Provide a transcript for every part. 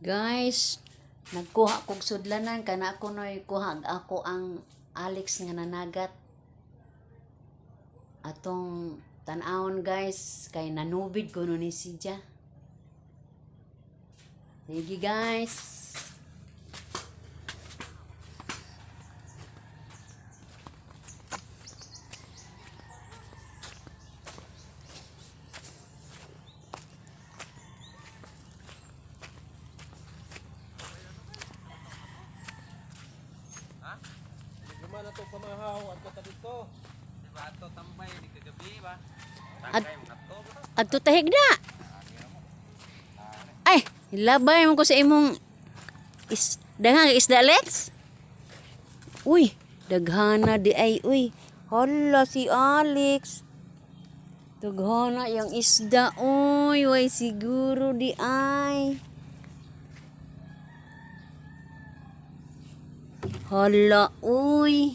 Guys, nagkuha kog sudlanan kana ako noy kuha ako ang Alex nga nanagat. Atong tan-awon, guys, kay nanubid ko no ni siya. Sige, guys. Luma na itong pamahaw at mata dito. Diba ato tambay ni kagabi ba? Adto tahigda. Ay, labay mo ko sa imong is daghang isda, Alex. Uy, daghana di ay uy. Hala si Alex. Daghana yung isda uy, way siguro di ay. Hala uy.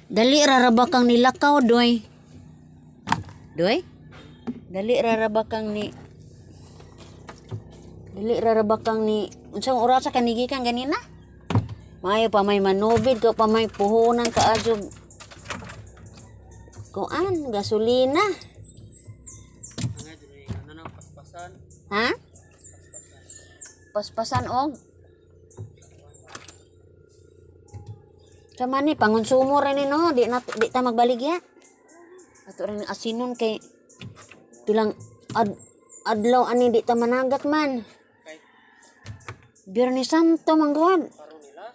Dali ra ra ba kang nilakaw, doy? Doy? Dali ra ra ba kang ni Dali ra ra ba kang ni unsang oras ka nigikan ganina? Maayo pa may manubid ko pa may puhunan ka adyo. Kuan, gasolina. Ano diri ano na paspasan. Ha? Paspasan og Sama ni pangonsumo ra ni no, di na di ta magbaligya. Ato ra ni asinon kay tulang adlaw ani di ta managat man. Kay Biyernes Santo man gud. karon nila.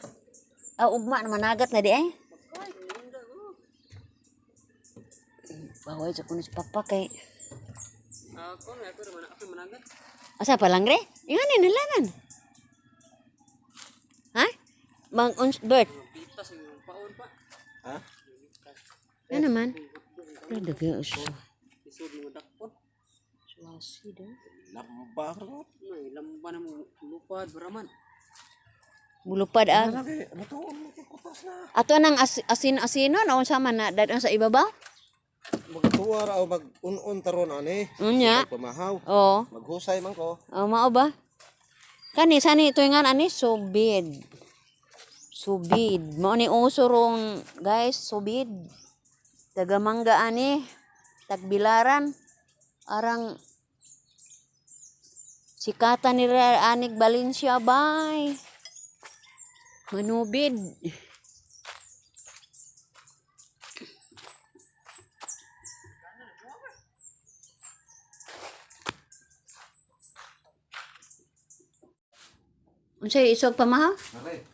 Ah, ugma na managat na di ay. Magkay ninda go. Baway sa kuno si papa kay Ako na ako man ako managat. Asa pa lang re? Ingan ni nalanan. Ha? Mang uns Bert. Pitas yung paon pa. Ha? Ano naman? Daga uswa. Lisod mo dakpon. Suwasi daw. Lamba ro. Ay lamba na mo lupad baraman. Mulupad ang. Lagi, matuon mo kay kutas na. Ato nang asin-asino na unsa man na dadon sa ibabaw? Magtuwa ra o mag-un-un taron ani. Unya. Pamahaw. Oo. Maghusay man ko. Oh, mao ba? Kani sani ito nga ani subid. Subid. Mao ni uso rong guys, subid. Taga mangga ani, tagbilaran. Arang sikatan nila anig Valencia bay. Manubid. Unsay isog pamahaw? Nare.